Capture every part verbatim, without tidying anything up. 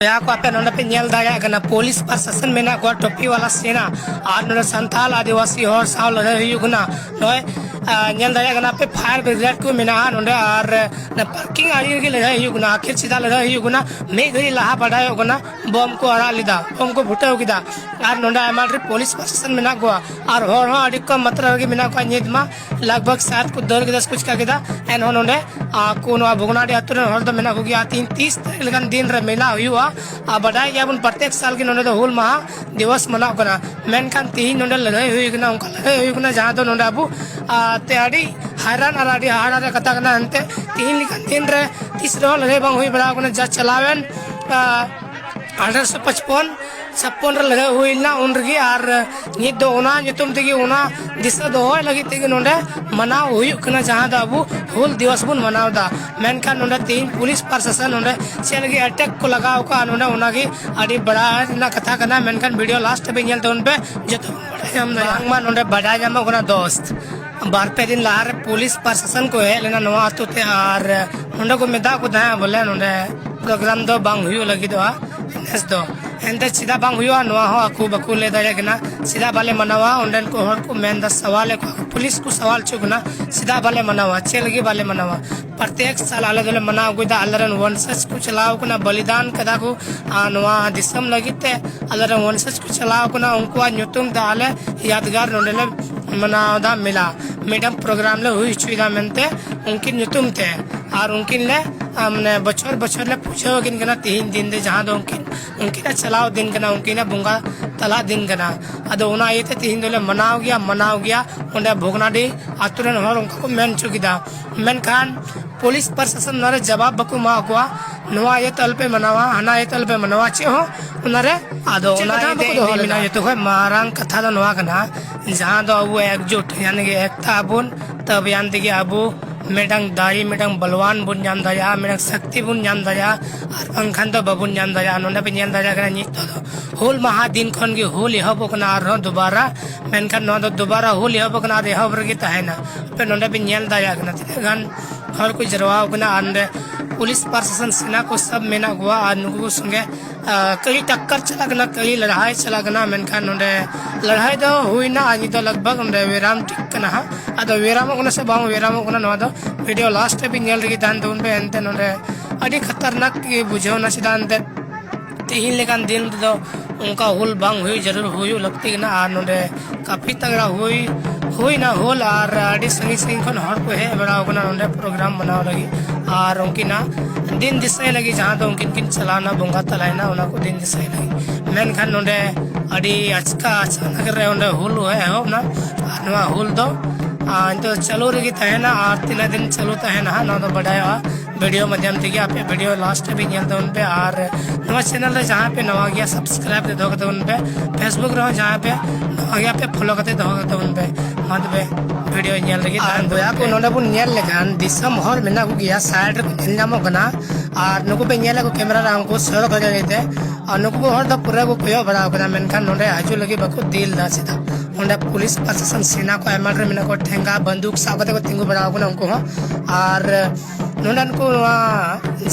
ᱵᱚᱭᱦᱟ ᱠᱚ, ᱟᱯᱮ ᱱᱚᱰᱮ ᱯᱮ ᱧᱮᱞ ᱫᱟᱲᱮᱭᱟᱜ ᱠᱟᱱᱟ, ᱯᱩᱞᱤᱥ ᱯᱨᱚᱥᱟᱥᱚᱱ ᱢᱮᱱᱟᱜ ᱠᱚᱣᱟ ᱴᱳᱯᱤ ᱣᱟᱞᱟ ᱥᱮᱱᱟ, ᱟᱨ ᱱᱚᱰᱮ ᱥᱟᱱᱛᱟᱞ ᱟᱹᱫᱤᱵᱟᱹᱥᱤ ᱦᱚᱲ ᱥᱟᱶ ᱞᱟᱹᱲᱦᱟᱹᱭ ᱦᱩᱭᱩᱜ ᱠᱟᱱᱟ᱾ ᱱᱚᱜᱼᱚᱭ, ᱟ, ᱧᱮᱞ ᱫᱟᱲᱮᱭᱟᱜ ᱠᱟᱱᱟ ᱯᱮ, ᱯᱷᱟᱭᱟᱨ ᱵᱨᱤᱜᱮᱰ ᱠᱚ ᱢᱮᱱᱟᱜᱼᱟ ᱱᱚᱰᱮ, ᱟᱨ ᱚᱱᱟ ᱯᱟᱨᱠᱤᱝ ᱟᱲᱮ ᱨᱮᱜᱮ ᱞᱟᱹᱲᱦᱟᱹᱭ ᱦᱩᱭᱩᱜ ᱠᱟᱱᱟ᱾ ᱟᱹᱠᱷᱤᱨ ᱪᱮᱫᱟᱜ ᱞᱟᱹᱲᱦᱟᱹᱭ ᱦᱩᱭᱩᱜ ᱠᱟᱱᱟ? ᱢᱤᱫ ᱜᱷᱟᱹᱲᱤᱡ ᱞᱟᱦᱟ ᱵᱟᱰᱟᱭᱚᱜ ᱠᱟᱱᱟ, ᱵᱚᱢ ᱠᱚ ᱟᱲᱟᱜ ᱞᱮᱫᱟ, ᱵᱚᱢ ᱠᱚ ᱯᱷᱩᱴᱟᱹᱣ ᱠᱮᱫᱟ, ᱟᱨ ᱱᱚᱰᱮ ᱟᱭᱢᱟ ᱰᱷᱮᱨ ᱯᱩᱞᱤᱥ ᱯᱨᱚᱥᱟᱥᱚᱱ ᱢᱮᱱᱟᱜ ᱠᱚᱣᱟ, ᱟᱨ ᱦᱚᱲ ᱦᱚᱸ ᱟᱹᱰᱤ ᱠᱚᱢ ᱢᱟᱛᱨᱟ ᱨᱮᱜᱮ ᱢᱮᱱᱟᱜ ᱠᱚᱣᱟ᱾ ᱧᱤᱛ ᱢᱟ ᱞᱟᱜᱽ ᱵᱷᱟᱜᱽ ᱥᱟᱛ ᱠᱚ ᱫᱟᱹᱲ ᱠᱮᱫᱟ, ᱥᱮ ᱠᱚ ᱪᱤᱠᱟ ᱠᱮᱫᱟ, ᱮᱱᱦᱚᱸ ᱱᱚᱰᱮ ᱟᱠᱚ ᱱᱚᱣᱟ ᱵᱷᱚᱜᱽᱱᱟᱰᱤ ᱟᱹᱛᱩ ᱨᱮᱱ ᱦᱚᱲ ᱫᱚ ᱢᱮᱱᱟᱜ ᱠᱚᱜᱮᱭᱟ᱾ ᱛᱤᱦᱤᱧ ᱛᱤᱥ ᱛᱟᱹᱨᱤᱠᱷ ᱞᱮᱠᱟᱱ ᱫᱤᱱ ᱨᱮ ᱢᱮᱞᱟ ᱦᱩᱭᱩᱜᱼᱟ, ᱟᱨ ᱵᱟᱰᱟᱭ ᱜᱮᱭᱟᱵᱚᱱ ᱯᱨᱚᱛᱮᱠ ᱥᱟᱞ ᱜᱮ ᱱᱚᱰᱮ ᱫᱚ ᱦᱩᱞ ᱢᱟᱦᱟ ᱫᱤᱵᱚᱥ ᱢᱟᱱᱟᱜ ᱠᱟᱱᱟ᱾ ᱢᱮᱱᱠᱷᱟᱱ ᱛᱤᱦᱤᱧ ᱱᱚᱰᱮ ᱞᱟᱹᱲᱦᱟᱹᱭ ᱦᱩᱭ ᱠᱟᱱᱟ, ᱚᱱᱠᱟ ᱞᱟᱹᱲᱦᱟᱹᱭ ᱦᱩᱭ ᱠᱟᱱᱟ ᱡᱟᱦᱟᱸ ᱫᱚ ᱱᱚᱰᱮ ᱟᱵᱚ, ᱟ, ᱛᱮ ᱟᱹᱰᱤ ᱦᱟᱭᱨᱟᱱ ᱟᱨ ᱟᱹᱰᱤ ᱦᱟᱦᱟᱲᱟ ᱨᱮ ᱠᱟᱛᱷᱟ ᱠᱟᱱᱟ᱾ ᱮᱱᱛᱮ ᱛᱤᱦᱤᱧ ᱞᱮᱠᱟᱱ ᱫᱤᱱ ᱨᱮ ᱛᱤᱥ ᱨᱮᱦᱚᱸ ᱞᱟᱹᱲᱦᱟᱹᱭ ᱵᱟᱝ ᱦᱩᱭ ᱵᱟᱲᱟ ᱟᱠᱟᱱᱟ᱾ ᱡᱟ ᱪᱟᱞᱟᱣᱮᱱ, ᱟ, ᱟᱴᱷᱟᱨᱚᱥᱚ ᱯᱟᱸᱪᱯᱚᱱ ᱪᱷᱟᱯᱯᱚᱱ ᱨᱮ ᱞᱟᱹᱲᱦᱟᱹᱭ ᱦᱩᱭ ᱞᱮᱱᱟ ᱩᱱ ᱨᱮᱜᱮ, ᱟᱨ ᱱᱤᱛ ᱫᱚ ᱚᱱᱟ ᱧᱩᱛᱩᱢ ᱛᱮᱜᱮ, ᱚᱱᱟ ᱫᱤᱥᱟᱹ ᱫᱚᱦᱚᱭ ᱞᱟᱹᱜᱤᱫ ᱛᱮᱜᱮ ᱱᱚᱰᱮ ᱢᱟᱱᱟᱣ ᱦᱩᱭᱩᱜ ᱠᱟᱱᱟ, ᱡᱟᱦᱟᱸ ᱫᱚ ᱟᱵᱚ ᱦᱩᱞ ᱫᱤᱵᱚᱥ ᱵᱚᱱ ᱢᱟᱱᱟᱣ ᱮᱫᱟ᱾ ᱢᱮᱱᱠᱷᱟᱱ ᱱᱚᱰᱮ ᱛᱮᱦᱮᱧ ᱯᱩᱞᱤᱥ ᱯᱨᱚᱥᱟᱥᱚᱱ ᱱᱚᱰᱮ ᱪᱮᱫ ᱞᱟᱹᱜᱤᱫ ᱮᱴᱮᱠ ᱠᱚ ᱞᱟᱜᱟᱣ ᱠᱟᱜᱼᱟ ᱱᱚᱰᱮ, ᱚᱱᱟᱜᱮ ᱟᱹᱰᱤ ᱵᱟᱲᱟᱭ ᱨᱮᱱᱟᱜ ᱠᱟᱛᱷᱟ ᱠᱟᱱᱟ᱾ ᱢᱮᱱᱠᱷᱟᱱ ᱵᱷᱤᱰᱤᱭᱳ ᱞᱟᱥᱴ ᱦᱟᱹᱵᱤᱡ ᱧᱮᱞ ᱛᱟᱵᱚᱱ ᱯᱮ, ᱡᱚᱛᱚ ᱵᱚᱱ ᱵᱟᱲᱟᱭ ᱧᱟᱢ ᱫᱟᱲᱮᱭᱟᱜᱼᱟ᱾ ᱵᱟᱝᱢᱟ ᱱᱚᱰᱮ ᱵᱟᱰᱟᱭ ᱧᱟᱢᱚᱜ ᱠᱟᱱᱟ ᱫᱳᱥᱛ, ᱵᱟᱨ ᱯᱮ ᱫᱤᱱ ᱞᱟᱦᱟᱨᱮ ᱯᱩᱞᱤᱥ ᱯᱨᱚᱥᱟᱥᱚᱱ ᱠᱚ ᱦᱮᱡ ᱞᱮᱱᱟ ᱱᱚᱣᱟ ᱟᱛᱳ ᱛᱮ, ᱟᱨ ᱱᱚᱰᱮ ᱠᱚ ᱢᱮᱛᱟ ᱠᱚ ᱛᱟᱦᱮᱸᱫ ᱵᱚᱞᱮ ᱱᱚᱰᱮ ᱯᱨᱳᱜᱨᱟᱢ ᱫᱚ ᱵᱟᱝ ᱦᱩᱭᱩᱜ ᱞᱟᱹᱜᱤᱫᱚᱜᱼᱟ ᱱᱮᱥ ᱫᱚ᱾ ᱮᱱᱛᱮ ᱪᱮᱫᱟᱜ ᱵᱟᱝ ᱦᱩᱭᱩᱜᱼᱟ, ᱱᱚᱣᱟ ᱦᱚᱸ ᱟᱠᱚ ᱵᱟᱠᱚ ᱞᱟᱹᱭ ᱫᱟᱲᱮᱭᱟᱜ ᱠᱟᱱᱟ᱾ ᱪᱮᱫᱟᱜ ᱵᱟᱞᱮ ᱢᱟᱱᱟᱣᱟ? ᱚᱸᱰᱮᱱ ᱠᱚ ᱦᱚᱲ ᱠᱚ ᱢᱮᱱᱫᱟ, ᱥᱟᱣᱟᱞᱮᱫ ᱠᱚᱣᱟ ᱠᱚ, ᱯᱩᱞᱤᱥ ᱠᱚ ᱥᱟᱣᱟᱞ ᱦᱚᱪᱚᱜ ᱠᱟᱱᱟ, ᱪᱮᱫᱟᱜ ᱵᱟᱞᱮ ᱢᱟᱱᱟᱣᱟ, ᱪᱮᱫ ᱞᱟᱹᱜᱤᱫ ᱵᱟᱞᱮ ᱢᱟᱱᱟᱣᱟ? ᱯᱨᱚᱛᱮᱠ ᱥᱟᱞ ᱟᱞᱮ ᱫᱚᱞᱮ ᱢᱟᱱᱟᱣ ᱟᱹᱜᱩᱭᱮᱫᱟ, ᱟᱞᱮᱨᱮᱱ ᱵᱚᱝᱥᱚᱡᱽ ᱠᱚ ᱪᱟᱞᱟᱣ ᱠᱟᱱᱟ, ᱵᱚᱞᱤᱫᱟᱱ ᱠᱟᱫᱟ ᱠᱚ, ᱟᱨ ᱱᱚᱣᱟ ᱫᱤᱥᱚᱢ ᱞᱟᱹᱜᱤᱫ ᱛᱮ ᱟᱞᱮᱨᱮᱱ ᱵᱚᱝᱥᱚᱡᱽ ᱠᱚ ᱪᱟᱞᱟᱣ ᱠᱟᱱᱟ, ᱩᱱᱠᱩᱣᱟᱜ ᱧᱩᱛᱩᱢ ᱛᱮ ᱟᱞᱮ ᱭᱟᱫᱽᱜᱟᱨ ᱱᱚᱰᱮ ᱞᱮ ᱢᱟᱱᱟᱣ ᱮᱫᱟ ᱢᱮᱞᱟ, ᱢᱤᱫᱴᱟᱝ ᱯᱨᱳᱜᱨᱟᱢ ᱞᱮ ᱦᱩᱭ ᱦᱚᱪᱚᱭᱮᱫᱟ ᱢᱮᱱᱛᱮ ᱩᱱᱠᱤᱱ ᱧᱩᱛᱩᱢ ᱛᱮ᱾ ᱟᱨ ᱩᱱᱠᱤᱱ ᱞᱮ, ᱟ, ᱢᱟᱱᱮ ᱵᱚᱪᱷᱚᱨ ᱵᱚᱪᱷᱚᱨ ᱞᱮ ᱯᱩᱡᱟᱹ ᱟᱹᱠᱤᱱ ᱠᱟᱱᱟ ᱛᱤᱦᱤᱧ ᱫᱤᱱ ᱨᱮ, ᱡᱟᱦᱟᱸ ᱫᱚ ᱩᱱᱠᱤᱱ, ᱩᱱᱠᱤᱱᱟᱜ ᱪᱟᱞᱟᱣ ᱫᱤᱱ ᱠᱟᱱᱟ, ᱩᱱᱠᱤᱱᱟᱜ ᱵᱚᱸᱜᱟ ᱛᱟᱞᱟ ᱫᱤᱱ ᱠᱟᱱᱟ᱾ ᱟᱫᱚ ᱚᱱᱟ ᱤᱭᱟᱹᱛᱮ ᱛᱤᱦᱤᱧ ᱫᱚᱞᱮ ᱢᱟᱱᱟᱣ ᱜᱮᱭᱟ, ᱢᱟᱱᱟᱣ ᱜᱮᱭᱟ᱾ ᱚᱸᱰᱮ ᱵᱷᱚᱜᱽᱱᱟᱰᱤ ᱟᱛᱳ ᱨᱮᱱ ᱦᱚᱲ ᱚᱱᱠᱟ ᱠᱚ ᱢᱮᱱ ᱦᱚᱪᱚ ᱠᱮᱫᱟ, ᱢᱮᱱᱠᱷᱟᱱ ᱯᱩᱞᱤᱥ ᱯᱨᱚᱥᱟᱥᱚᱱ ᱱᱚᱣᱟ ᱨᱮ ᱡᱟᱵᱟᱵ ᱵᱟᱠᱚ ᱮᱢᱟ ᱠᱚᱣᱟ᱾ ᱱᱚᱣᱟ ᱤᱭᱟᱹᱛᱮ ᱟᱞᱚᱯᱮ ᱢᱟᱱᱟᱣᱟ, ᱦᱟᱱᱟ ᱤᱭᱟᱹᱛᱮ ᱟᱞᱚᱯᱮ ᱢᱟᱱᱟᱣᱟ, ᱪᱮᱫ ᱦᱚᱸ ᱚᱱᱟᱨᱮ ᱟᱫᱚ ᱪᱮᱫ ᱚᱱᱟ ᱠᱟᱛᱷᱟ ᱤᱭᱟᱹᱛᱮ ᱵᱟᱠᱚ ᱫᱚᱦᱚ ᱤᱧ ᱢᱮᱱᱟ, ᱞᱮᱫᱟ᱾ ᱡᱚᱛᱚ ᱠᱷᱚᱱ ᱢᱟᱨᱟᱝ ᱠᱟᱛᱷᱟ ᱫᱚ ᱱᱚᱣᱟ ᱠᱟᱱᱟ, ᱡᱟᱦᱟᱸ ᱫᱚ ᱟᱵᱚ ᱮᱠᱡᱩᱴ, ᱭᱟᱱᱤ ᱜᱮ ᱮᱠᱛᱟ ᱟᱵᱚᱱ, ᱛᱚᱵᱮ ᱭᱟᱱ ᱛᱮᱜᱮ ᱟᱵᱚ ᱢᱤᱫᱴᱟᱝ ᱫᱟᱲᱮ, ᱢᱤᱫᱴᱟᱝ ᱵᱚᱞᱣᱟᱱ ᱵᱚᱱ ᱧᱟᱢ ᱫᱟᱲᱮᱭᱟᱜᱼᱟ, ᱢᱤᱫᱴᱟᱝ ᱥᱚᱠᱛᱤ ᱵᱚᱱ ᱧᱟᱢ ᱫᱟᱲᱮᱭᱟᱜᱼᱟ, ᱟᱨ ᱵᱟᱝᱠᱷᱟᱱ ᱫᱚ ᱵᱟᱵᱚᱱ ᱧᱟᱢ ᱫᱟᱲᱮᱭᱟᱜᱼᱟ᱾ ᱱᱚᱰᱮ ᱯᱮ ᱧᱮᱞ ᱫᱟᱲᱮᱭᱟᱜ ᱠᱟᱱᱟ, ᱱᱤᱛᱚᱜ ᱫᱚ ᱦᱩᱞ ᱢᱟᱦᱟ ᱫᱤᱱ ᱠᱷᱚᱱ ᱜᱮ ᱦᱩᱞ ᱮᱦᱚᱵᱚᱜ ᱠᱟᱱᱟ ᱟᱨᱦᱚᱸ ᱫᱩᱵᱟᱨᱟ, ᱢᱮᱱᱠᱷᱟᱱ ᱱᱚᱣᱟ ᱫᱚ ᱫᱩᱵᱟᱨᱟ ᱦᱩᱞ ᱮᱦᱚᱵᱚᱜ ᱠᱟᱱᱟ ᱟᱨ ᱮᱦᱚᱵ ᱨᱮᱜᱮ ᱛᱟᱦᱮᱱᱟ᱾ ᱟᱯᱮ ᱱᱚᱰᱮ ᱯᱮ ᱧᱮᱞ ᱫᱟᱲᱮᱭᱟᱜ ᱠᱟᱱᱟ ᱛᱤᱱᱟᱹᱜ ᱜᱟᱱ ᱦᱚᱲ ᱠᱚ ᱡᱟᱨᱣᱟ ᱟᱠᱟᱱᱟ, ᱟᱨ ᱱᱚᱰᱮ ᱯᱩᱞᱤᱥ ᱯᱨᱚᱥᱟᱥᱚᱱ ᱥᱮᱱᱟ ᱠᱚ ᱥᱟᱵ ᱢᱮᱱᱟᱜ ᱠᱚᱣᱟ ᱟᱨ ᱱᱩᱠᱩ ᱠᱚ ᱥᱚᱸᱜᱮ ᱠᱟᱹᱲᱤ ᱴᱟᱠᱠᱟᱨ ᱪᱟᱞᱟᱜ ᱠᱟᱱᱟ, ᱠᱟᱹᱲᱤ ᱞᱟᱹᱲᱦᱟᱹᱭ ᱪᱟᱞᱟᱜ ᱠᱟᱱᱟ᱾ ᱢᱮᱱᱠᱷᱟᱱ ᱱᱚᱰᱮ ᱞᱟᱹᱲᱦᱟᱹᱭ ᱫᱚ ᱦᱩᱭᱱᱟ ᱟᱨ ᱱᱤᱛᱚᱜ ᱞᱟᱜᱽ ᱵᱷᱟᱜᱽ ᱱᱚᱰᱮ ᱵᱤᱨᱟᱢ ᱴᱷᱤᱠ ᱠᱟᱱᱟ ᱦᱟᱸᱜ᱾ ᱟᱫᱚ ᱵᱤᱨᱟᱢᱚᱜ ᱠᱟᱱᱟ ᱥᱮ ᱵᱟᱝ ᱵᱤᱨᱟᱢᱚᱜ ᱠᱟᱱᱟ, ᱱᱚᱣᱟ ᱫᱚ ᱵᱷᱤᱰᱤᱭᱳ ᱞᱟᱥᱴ ᱦᱟᱹᱵᱤᱡ ᱧᱮᱞ ᱨᱮᱜᱮ ᱛᱟᱦᱮᱱ ᱛᱟᱵᱚᱱ ᱯᱮ᱾ ᱮᱱᱛᱮ ᱱᱚᱰᱮ ᱟᱹᱰᱤ ᱠᱷᱟᱛᱟᱨᱱᱟᱠ ᱜᱮ ᱵᱩᱡᱷᱟᱹᱣ ᱮᱱᱟ, ᱪᱮᱫᱟᱜ ᱮᱱᱛᱮ ᱛᱮᱦᱮᱧ ᱞᱮᱠᱟᱱ ᱫᱤᱱ ᱨᱮᱫᱚ ᱚᱱᱠᱟ ᱦᱩᱞ ᱵᱟᱝ ᱦᱩᱭ ᱡᱟᱹᱨᱩᱲ, ᱦᱩᱭᱩᱜ ᱞᱟᱹᱠᱛᱤ ᱠᱟᱱᱟ᱾ ᱟᱨ ᱱᱚᱰᱮ ᱠᱟᱯᱷᱤ ᱛᱟᱜᱲᱟ ᱦᱩᱭ ᱦᱩᱭᱱᱟ ᱦᱩᱞ, ᱟᱨ ᱟᱹᱰᱤ ᱥᱟᱺᱜᱤᱧ ᱥᱟᱺᱜᱤᱧ ᱠᱷᱚᱱ ᱦᱚᱲ ᱠᱚ ᱦᱮᱡ ᱵᱟᱲᱟᱣ ᱠᱟᱱᱟ ᱱᱚᱰᱮ ᱯᱨᱳᱜᱨᱟᱢ ᱢᱟᱱᱟᱣ ᱞᱟᱹᱜᱤᱫ᱾ ᱟᱨ ᱩᱱᱠᱤᱱᱟᱜ ᱫᱤᱱ ᱫᱤᱥᱟᱹᱭ ᱞᱟᱹᱜᱤᱫ, ᱡᱟᱦᱟᱸ ᱫᱚ ᱩᱱᱠᱤᱱ ᱠᱤᱱ ᱪᱟᱞᱟᱣᱱᱟ, ᱵᱚᱸᱜᱟ ᱛᱟᱞᱟᱭᱱᱟ, ᱚᱱᱟ ᱠᱚ ᱫᱤᱱ ᱫᱤᱥᱟᱹᱭ ᱞᱟᱹᱜᱤᱫ᱾ ᱢᱮᱱᱠᱷᱟᱱ ᱱᱚᱰᱮ ᱟᱹᱰᱤ ᱟᱪᱠᱟ ᱟᱪᱟᱱᱟᱠ ᱨᱮ ᱚᱸᱰᱮ ᱦᱩᱞ ᱮᱦᱚᱵ ᱮᱱᱟ᱾ ᱟᱨ ᱱᱚᱣᱟ ᱦᱩᱞ ᱫᱚ ᱟᱨ ᱱᱤᱛᱚᱜ ᱪᱟᱹᱞᱩ ᱨᱮᱜᱮ ᱛᱟᱦᱮᱱᱟ, ᱟᱨ ᱛᱤᱱᱟᱹᱜ ᱫᱤᱱ ᱪᱟᱹᱞᱩ ᱛᱟᱦᱮᱱᱟ ᱦᱟᱸᱜ, ᱱᱚᱣᱟ ᱫᱚ ᱵᱟᱰᱟᱭᱚᱜᱼᱟ ᱵᱷᱤᱰᱤᱭᱳ ᱢᱟᱫᱽᱫᱷᱚᱢ ᱛᱮᱜᱮ᱾ ᱟᱯᱮ ᱵᱷᱤᱰᱤᱭᱳ ᱞᱟᱥᱴ ᱦᱟᱹᱵᱤᱡ ᱧᱮᱞ ᱛᱟᱵᱚᱱ ᱯᱮ, ᱟᱨ ᱱᱚᱣᱟ ᱪᱮᱱᱮᱞ ᱨᱮ ᱡᱟᱦᱟᱸᱭ ᱯᱮ ᱱᱟᱣᱟ ᱜᱮᱭᱟ, ᱥᱟᱵᱥᱠᱨᱟᱭᱤᱵ ᱨᱮ ᱫᱚᱦᱚ ᱠᱟᱛᱮ ᱵᱚᱱ ᱯᱮ᱾ ᱯᱷᱮᱥᱵᱩᱠ ᱨᱮᱦᱚᱸ ᱡᱟᱦᱟᱸᱭ ᱯᱮ ᱱᱟᱣᱟ ᱜᱮᱭᱟ ᱯᱮ, ᱯᱷᱚᱞᱳ ᱠᱟᱛᱮ ᱫᱚᱦᱚ ᱠᱟᱛᱮ ᱵᱚᱱ ᱯᱮ᱾ ᱢᱟ ᱛᱚᱵᱮ ᱵᱷᱤᱰᱤᱭᱳ ᱧᱮᱞ ᱞᱟᱹᱜᱤᱫ ᱟᱨ ᱛᱟᱦᱮᱱ ᱵᱚᱭᱦᱟ ᱛᱟᱵᱚᱱ ᱠᱚ, ᱯᱮ᱾ ᱱᱚᱰᱮ ᱵᱚᱱ ᱧᱮᱞ ᱞᱮᱠᱷᱟᱱ ᱫᱤᱥᱚᱢ ᱦᱚᱲ ᱢᱮᱱᱟᱜ ᱠᱚᱜᱮᱭᱟ, ᱥᱟᱭᱤᱰ ᱨᱮᱠᱚ ᱧᱮᱞ ᱧᱟᱢᱚᱜ ᱠᱟᱱᱟ᱾ ᱟᱨ ᱱᱩᱠᱩ ᱯᱮ ᱧᱮᱞᱮᱫ ᱠᱚ ᱠᱮᱢᱮᱨᱟ ᱨᱮ, ᱩᱱᱠᱩ ᱥᱚᱲᱚᱠ ᱨᱮ ᱞᱟᱹᱭᱛᱮ, ᱟᱨ ᱱᱩᱠᱩ ᱠᱚ ᱦᱚᱲ ᱫᱚ ᱯᱩᱨᱟᱹ ᱠᱚ ᱠᱚᱭᱚᱜ ᱵᱟᱲᱟ ᱟᱠᱟᱱᱟ, ᱢᱮᱱᱠᱷᱟᱱ ᱱᱚᱰᱮ ᱦᱤᱡᱩᱜ ᱞᱟᱹᱜᱤᱫ ᱵᱟᱠᱚ ᱫᱤᱞ ᱮᱫᱟ᱾ ᱪᱮᱫᱟᱜ? ᱚᱸᱰᱮ ᱯᱩᱞᱤᱥ ᱯᱨᱚᱥᱟᱥᱚᱱ ᱥᱮᱱᱟ ᱠᱚ ᱟᱭᱢᱟ ᱰᱷᱮᱨ ᱢᱮᱱᱟᱜ ᱠᱚᱣᱟ, ᱴᱷᱮᱸᱜᱟ ᱵᱟᱱᱫᱩᱠ ᱥᱟᱵ ᱠᱟᱛᱮ ᱠᱚ ᱛᱤᱸᱜᱩ ᱵᱟᱲᱟ ᱟᱠᱟᱱᱟ ᱩᱱᱠᱩ ᱦᱚᱸ᱾ ᱟᱨ ᱱᱚᱰᱮᱱ ᱠᱚ ᱱᱚᱣᱟ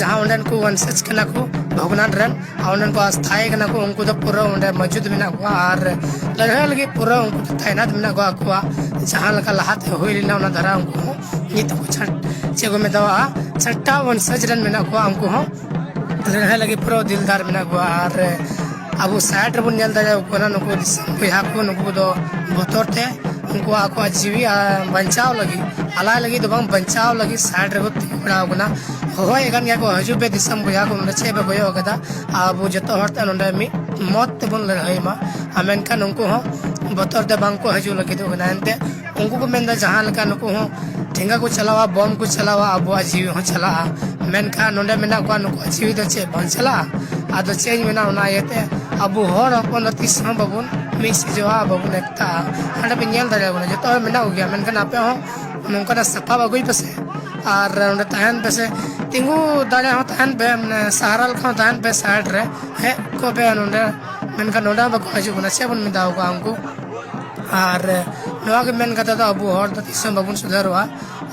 ᱡᱟᱦᱟᱸ ᱚᱸᱰᱮᱱ ᱠᱚ ᱣᱚᱱᱥᱮᱡᱽ ᱠᱟᱱᱟ ᱠᱚ ᱵᱷᱚᱜᱽᱱᱟᱰ ᱨᱮᱱ, ᱟᱨ ᱚᱸᱰᱮᱱ ᱠᱚ ᱟᱥᱛᱷᱟᱭᱤ ᱠᱟᱱᱟ ᱠᱚ, ᱩᱱᱠᱩ ᱫᱚ ᱯᱩᱨᱟᱹ ᱚᱸᱰᱮ ᱢᱚᱡᱩᱫ ᱢᱮᱱᱟᱜ ᱠᱚᱣᱟ᱾ ᱟᱨ ᱞᱟᱹᱲᱦᱟᱹᱭ ᱞᱟᱹᱜᱤᱫ ᱯᱩᱨᱟᱹ ᱩᱱᱠᱩ ᱫᱚ ᱛᱟᱭᱱᱟᱛ ᱢᱮᱱᱟᱜ ᱠᱚᱣᱟ᱾ ᱟᱠᱚᱣᱟᱜ ᱡᱟᱦᱟᱸ ᱞᱮᱠᱟ ᱞᱟᱦᱟᱛᱮ ᱦᱩᱭ ᱞᱮᱱᱟ, ᱚᱱᱟ ᱫᱷᱟᱨᱟ ᱩᱱᱠᱩ ᱦᱚᱸ ᱱᱤᱛ ᱦᱚᱸᱠᱚ ᱪᱷᱟᱴ-, ᱪᱮᱫ ᱠᱚ ᱢᱮᱛᱟᱣᱟᱜᱼᱟ, ᱪᱷᱟᱴᱴᱟ ᱣᱚᱱᱥᱮᱡᱽ ᱨᱮᱱ ᱢᱮᱱᱟᱜ ᱠᱚᱣᱟ᱾ ᱩᱱᱠᱩ ᱦᱚᱸ ᱞᱟᱹᱲᱦᱟᱹᱭ ᱞᱟᱹᱜᱤᱫ ᱯᱩᱨᱟᱹ ᱫᱤᱞᱫᱟᱨ ᱢᱮᱱᱟᱜ ᱠᱚᱣᱟ᱾ ᱟᱨ ᱟᱵᱚ ᱥᱟᱭᱤᱰ ᱨᱮᱵᱚᱱ ᱧᱮᱞ ᱫᱟᱲᱮᱭᱟᱠᱚ ᱠᱟᱱᱟ, ᱱᱩᱠᱩ ᱫᱤᱥᱚᱢ ᱵᱚᱭᱦᱟ ᱠᱚ, ᱱᱩᱠᱩ ᱫᱚ ᱵᱚᱛᱚᱨ ᱛᱮ ᱩᱱᱠᱩᱣᱟᱜ ᱟᱠᱚᱣᱟᱜ ᱡᱤᱣᱤ, ᱟᱨ ᱵᱟᱧᱪᱟᱣ ᱞᱟᱹᱜᱤᱫ, ᱟᱞᱟᱭ ᱞᱟᱹᱜᱤᱫ ᱫᱚ ᱵᱟᱝ, ᱵᱟᱧᱪᱟᱣ ᱞᱟᱹᱜᱤᱫ ᱥᱟᱭᱤᱰ ᱨᱮᱠᱚ ᱛᱤᱸᱜᱩ ᱵᱟᱲᱟᱣ ᱠᱟᱱᱟ᱾ ᱦᱚᱦᱚᱭᱮᱫ ᱠᱟᱱ ᱜᱮᱭᱟ ᱠᱚ, "ᱦᱤᱡᱩᱜ ᱯᱮ ᱫᱤᱥᱚᱢ ᱵᱚᱭᱦᱟ ᱠᱚ, ᱱᱚᱰᱮ ᱪᱮᱫ ᱯᱮ ᱠᱚᱭᱚᱜ ᱟᱠᱟᱫᱟ?" ᱟᱵᱚ ᱡᱚᱛᱚ ᱦᱚᱲ ᱛᱮ ᱱᱚᱰᱮ ᱢᱤᱫ ᱢᱚᱛ ᱛᱮᱵᱚᱱ ᱞᱟᱹᱲᱦᱟᱹᱭ ᱢᱟ᱾ ᱟᱨ ᱢᱮᱱᱠᱷᱟᱱ ᱩᱱᱠᱩ ᱦᱚᱸ ᱵᱚᱛᱚᱨ ᱛᱮ ᱵᱟᱝ ᱠᱚ ᱦᱤᱡᱩᱜ ᱞᱟᱹᱜᱤᱫᱚᱜ ᱠᱟᱱᱟ᱾ ᱮᱱᱛᱮ ᱩᱱᱠᱩ ᱠᱚ ᱢᱮᱱᱫᱟ, ᱡᱟᱦᱟᱸ ᱞᱮᱠᱟ ᱱᱩᱠᱩ ᱦᱚᱸ ᱴᱷᱮᱸᱜᱟ ᱠᱚ ᱪᱟᱞᱟᱣᱟ, ᱵᱚᱢ ᱠᱚ ᱪᱟᱞᱟᱣᱟ, ᱟᱵᱚᱣᱟᱜ ᱡᱤᱣᱤ ᱦᱚᱸ ᱪᱟᱞᱟᱜᱼᱟ᱾ ᱢᱮᱱᱠᱷᱟᱱ ᱱᱚᱰᱮ ᱢᱮᱱᱟᱜ ᱠᱚᱣᱟ, ᱱᱩᱠᱩᱣᱟᱜ ᱡᱤᱣᱤ ᱫᱚ ᱪᱮᱫ ᱵᱟᱝ ᱪᱟᱞᱟᱜᱼᱟ? ᱟᱫᱚ ᱪᱮᱫ ᱤᱧ ᱢᱮᱱᱟ, ᱚᱱᱟ ᱤᱭᱟᱹᱛᱮ ᱟᱵᱚ ᱦᱚᱲ ᱦᱚᱯᱚᱱ ᱫᱚ ᱛᱤᱥ ᱦᱚᱸ ᱵᱟᱵᱚᱱ ᱢᱤᱫ ᱥᱤᱡᱚᱜᱼᱟ, ᱵᱟᱵᱚᱱ ᱮᱠᱛᱟᱜᱼᱟ᱾ ᱦᱟᱸᱰᱮ ᱯᱮ ᱧᱮᱞ ᱫᱟᱲᱮᱭᱟᱵᱚᱱᱟ, ᱡᱚᱛᱚ ᱦᱚᱲ ᱢᱮᱱᱟᱜ ᱠᱚᱜᱮᱭᱟ, ᱢᱮᱱᱠᱷᱟᱱ ᱟᱯᱮ ᱦᱚᱸ ᱱᱚᱝᱠᱟᱱᱟᱜ ᱥᱟᱯᱟᱵ ᱟᱹᱜᱩᱭ ᱯᱮᱥᱮ᱾ ᱟᱨ ᱚᱸᱰᱮ ᱛᱟᱦᱮᱱ ᱯᱮᱥᱮ, ᱛᱤᱸᱜᱩ ᱫᱟᱲᱮ ᱦᱚᱸ ᱛᱟᱦᱮᱱ ᱯᱮ, ᱢᱟᱱᱮ ᱥᱟᱦᱟᱨᱟ ᱞᱮᱠᱟ ᱦᱚᱸ ᱛᱟᱦᱮᱱ ᱯᱮ ᱥᱟᱭᱤᱰ ᱨᱮ, ᱦᱮᱡ ᱠᱚᱜ ᱯᱮ ᱱᱚᱸᱰᱮ᱾ ᱢᱮᱱᱠᱷᱟᱱ ᱱᱚᱸᱰᱮ ᱦᱚᱸ ᱵᱟᱠᱚ ᱦᱤᱡᱩᱜ ᱠᱟᱱᱟ, ᱪᱮᱫ ᱵᱚᱱ ᱢᱮᱛᱟ ᱠᱚᱣᱟ ᱩᱱᱠᱩ? ᱟᱨ ᱱᱚᱣᱟ ᱜᱮ ᱢᱮᱱ ᱠᱟᱛᱮ ᱫᱚ ᱟᱵᱚ ᱦᱚᱲ ᱫᱚ ᱛᱤᱥ ᱦᱚᱸ ᱵᱟᱵᱚᱱ ᱥᱩᱫᱷᱟᱹᱨᱚᱜᱼᱟ᱾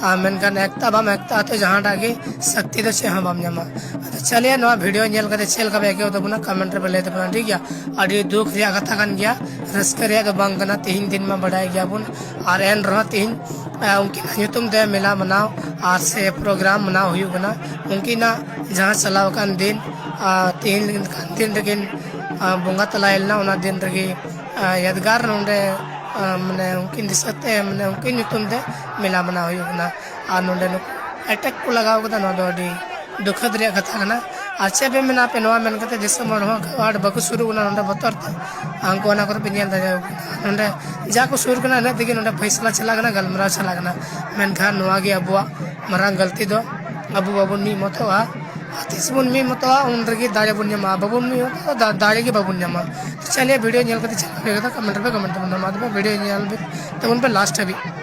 ᱟᱨ ᱢᱮᱱᱠᱷᱟᱱ ᱮᱠᱛᱟ ᱵᱟᱢ ᱮᱠᱛᱟ ᱛᱚ ᱡᱟᱦᱟᱸᱴᱟᱜ ᱜᱮ ᱥᱚᱠᱛᱤ ᱫᱚ ᱪᱮᱫ ᱦᱚᱸ ᱵᱟᱢ ᱧᱟᱢᱟ᱾ ᱟᱫᱚ ᱪᱟᱞᱤᱭᱟ, ᱱᱚᱣᱟ ᱵᱷᱤᱰᱤᱭᱳ ᱧᱮᱞ ᱠᱟᱛᱮ ᱪᱮᱫ ᱞᱮᱠᱟ ᱯᱮ ᱟᱹᱭᱠᱟᱹᱣ ᱛᱟᱵᱚᱱᱟ, ᱠᱚᱢᱮᱱᱴ ᱨᱮ ᱯᱮ ᱞᱟᱹᱭ ᱛᱟᱵᱚᱱᱟ, ᱴᱷᱤᱠ ᱜᱮᱭᱟ? ᱟᱹᱰᱤ ᱫᱩᱠ ᱨᱮᱭᱟᱜ ᱠᱟᱛᱷᱟ ᱠᱟᱱ ᱜᱮᱭᱟ, ᱨᱟᱹᱥᱠᱟᱹ ᱨᱮᱭᱟᱜ ᱫᱚ ᱵᱟᱝ ᱠᱟᱱᱟ᱾ ᱛᱤᱦᱤᱧ ᱫᱤᱱ ᱢᱟ ᱵᱟᱰᱟᱭ ᱜᱮᱭᱟᱵᱚᱱ, ᱟᱨ ᱮᱱ ᱨᱮᱦᱚᱸ ᱛᱤᱦᱤᱧ ᱟᱸ, ᱩᱱᱠᱤᱱᱟᱜ ᱧᱩᱛᱩᱢ ᱛᱮ ᱢᱮᱞᱟ ᱢᱟᱱᱟᱣ ᱟᱨ ᱥᱮ ᱯᱨᱳᱜᱨᱟᱢ ᱢᱟᱱᱟᱣ ᱦᱩᱭᱩᱜ ᱠᱟᱱᱟ᱾ ᱩᱱᱠᱤᱱᱟᱜ ᱡᱟᱦᱟᱸ ᱪᱟᱞᱟᱣ ᱟᱠᱟᱱ ᱫᱤᱱ, ᱟᱨ ᱛᱮᱦᱮᱧ ᱞᱮᱠᱟᱱ ᱫᱤᱱ ᱨᱮᱠᱤᱱ, ᱟᱨ ᱵᱚᱸᱜᱟ ᱛᱟᱞᱟᱭ ᱞᱮᱱᱟ, ᱚᱱᱟ ᱫᱤᱱ ᱨᱮᱜᱮ, ᱟᱨ ᱭᱟᱫᱽᱜᱟᱨ ᱱᱚᱰᱮ, ᱟᱨ ᱢᱟᱱᱮ ᱩᱱᱠᱤᱱ ᱫᱤᱥᱟᱹ ᱛᱮ, ᱢᱟᱱᱮ ᱩᱱᱠᱤᱱ ᱧᱩᱛᱩᱢ ᱛᱮ ᱢᱮᱞᱟ ᱢᱟᱱᱟᱣ ᱦᱩᱭᱩᱜ ᱠᱟᱱᱟ᱾ ᱟᱨ ᱱᱚᱰᱮ ᱱᱩᱠᱩ ᱮᱴᱮᱠ ᱠᱚ ᱞᱟᱜᱟᱣ ᱠᱟᱫᱟ, ᱱᱚᱣᱟ ᱫᱚ ᱟᱹᱰᱤ ᱫᱩᱠᱷᱟᱹᱛ ᱨᱮᱭᱟᱜ ᱠᱟᱛᱷᱟ ᱠᱟᱱᱟ᱾ ᱟᱨ ᱪᱮᱫ ᱯᱮ ᱢᱮᱱᱟ ᱟᱯᱮ ᱱᱚᱣᱟ ᱢᱮᱱ ᱠᱟᱛᱮ, ᱫᱤᱥᱚᱢ ᱦᱚᱲ ᱦᱚᱸ ᱟᱸᱴ ᱵᱟᱠᱚ ᱥᱩᱨᱩᱜ ᱠᱟᱱᱟ ᱱᱚᱰᱮ ᱵᱚᱛᱚᱨ ᱛᱮ᱾ ᱩᱱᱠᱩ ᱚᱱᱟ ᱠᱚᱨᱮ ᱯᱮ ᱧᱮᱞ ᱫᱟᱲᱮᱭᱟᱠᱚ ᱠᱟᱱᱟ, ᱱᱚᱰᱮ ᱡᱟ ᱠᱚ ᱥᱩᱨ ᱠᱟᱱᱟ, ᱤᱱᱟᱹᱜ ᱛᱮᱜᱮ ᱱᱚᱰᱮ ᱯᱷᱟᱭᱥᱟᱞᱟ ᱪᱟᱞᱟᱜ ᱠᱟᱱᱟ, ᱜᱟᱞᱢᱟᱨᱟᱣ ᱪᱟᱞᱟᱜ ᱠᱟᱱᱟ᱾ ᱢᱮᱱᱠᱷᱟᱱ ᱱᱚᱣᱟ ᱜᱮ ᱟᱵᱚᱣᱟᱜ ᱢᱟᱨᱟᱝ ᱜᱟᱹᱞᱛᱤ ᱫᱚ᱾ ᱟᱵᱚ ᱵᱟᱵᱚᱱ ᱢᱤᱫ ᱢᱚᱛᱚᱜᱼᱟ᱾ ᱟᱨ ᱛᱤᱥ ᱵᱚᱱ ᱢᱤᱫ ᱢᱚᱛᱚᱜᱼᱟ, ᱩᱱ ᱨᱮᱜᱮ ᱫᱟᱲᱮ ᱵᱚᱱ ᱧᱟᱢᱟ᱾ ᱵᱟᱵᱚᱱ ᱢᱤᱫ ᱢᱚᱛᱚᱜᱼᱟ, ᱫᱟ-, ᱫᱟᱲᱮ ᱜᱮ ᱵᱟᱵᱚᱱ ᱧᱟᱢᱟ᱾ ᱛᱚ ᱪᱟᱞᱤᱭᱟ, ᱵᱷᱤᱰᱤᱭᱳ ᱧᱮᱞ ᱠᱟᱛᱮ ᱪᱮᱫ ᱞᱮᱠᱟ ᱯᱮ ᱟᱹᱭᱠᱟᱹᱣ ᱠᱮᱫᱟ, ᱠᱚᱢᱮᱱᱴ ᱨᱮ ᱠᱚᱢᱮᱱᱴ ᱛᱟᱵᱚᱱ᱾ ᱢᱟ ᱛᱚᱵᱮ ᱵᱷᱤᱰᱤᱭᱳ ᱧᱮᱞ ᱵᱤᱱ, ᱛᱟᱵᱚᱱ ᱯᱮ ᱞᱟᱥᱴ ᱦᱟᱹᱵᱤᱡ᱾